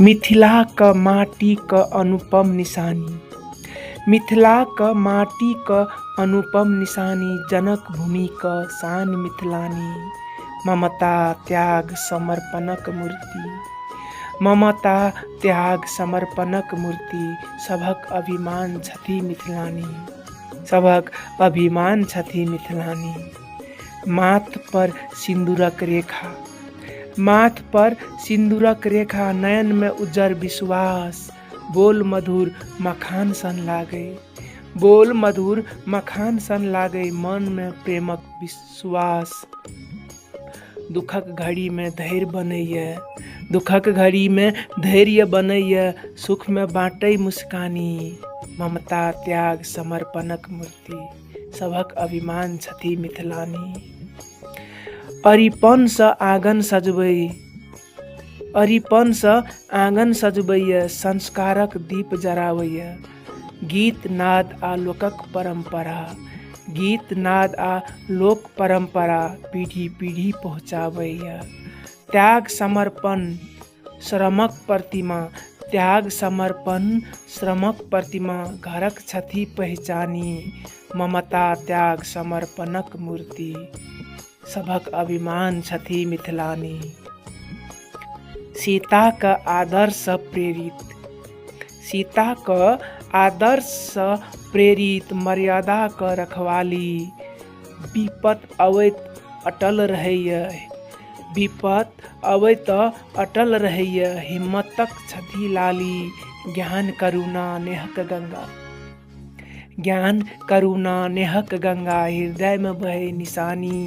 मिथिलाक माटिक अनुपम निशानी, मिथिलाक माटिक अनुपम निशानी, जनक भूमिक शान मिथिलानी। ममता त्याग समर्पणक मूर्ति, ममता त्याग समर्पणक मूर्ति, सभक अभिमान छथि मिथिलानी, सभक अभिमान छथि मिथिलानी। माथ पर सिन्दूरक रेखा, माथ पर सिन्दूरक रेखा, नयनमे उज्जर विश्वास, बोल मधुर मखान सन लागै, बोल मधुर मखान सन लागै, मनमे प्रेमक विश्वास। दुखक घड़ीमे धैर्य बनैए, दुखक घड़ीमे धैर्य बनैए, सुखमे बाँटै मुस्कानी। ममता त्याग समर्पणक मूर्ति, सभक अभिमान छथि मिथिलानी। अरिपनसँ आँगन सजबै, अरिपनसँ आँगन सजबैए, संस्कारक दीप जराबैए। गीत नाद आ लोकक परम्परा, गीत नाद आ लोक परम्परा पीढ़ी पीढ़ी पहुँचाबैए। त्याग समर्पण श्रमक प्रतिमा, त्याग समर्पण श्रमक प्रतिमा, घरक छथि पहिचानी। ममता त्याग समर्पणक मूर्ति, सभक अभिमान छथि मिथिलानी। सीताक आदर्शसँ प्रेरित, सीताक आदर्शसँ प्रेरित, मर्यादाक रखवाली। विपत अबैत अटल रहैए, विपत अबै तऽ अटल रहैए, हिम्मतक छथि लाली। ज्ञान करुणा नेहक गंगा, ज्ञान करुणा नेहक गंगा, हृदयमे बहै निशानी।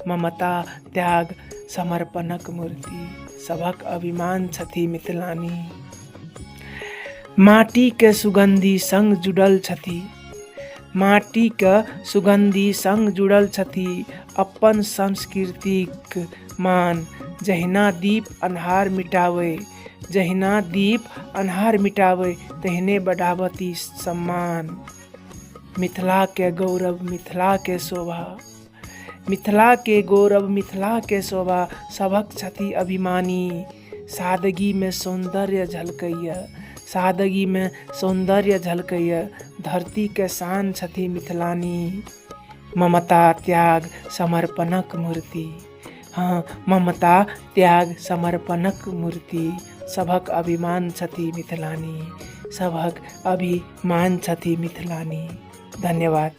ममता त्याग समर्पणक मूर्ति, सभक अभिमान छथि मिथिलानी। माटिके सुगन्धि संग जुड़ल छथि, माटिके सुगन्धि संग जुड़ल छथि, अपन संस्कृतिक मान। जहिना दीप अन्हार मिटाबै, जहिना दीप अन्हार मिटाबै, तहिने बढ़ाबथि सम्मान। मिथिलाके गौरव मिथिलाके शोभा, मिथिलाके गौरव मिथिलाके शोभा, सभक छथि अभिमानी। सादगीमे सौन्दर्य झलकैए, सादगीमे सौन्दर्य झलकैए, धरतीके शान छथि मिथिलानी। ममता त्याग समर्पणक मूर्ति, हँ ममता त्याग समर्पणक मूर्ति, सभक अभिमान छथि मिथिलानी, सभक अभिमान छथि मिथिलानी। धन्यवाद।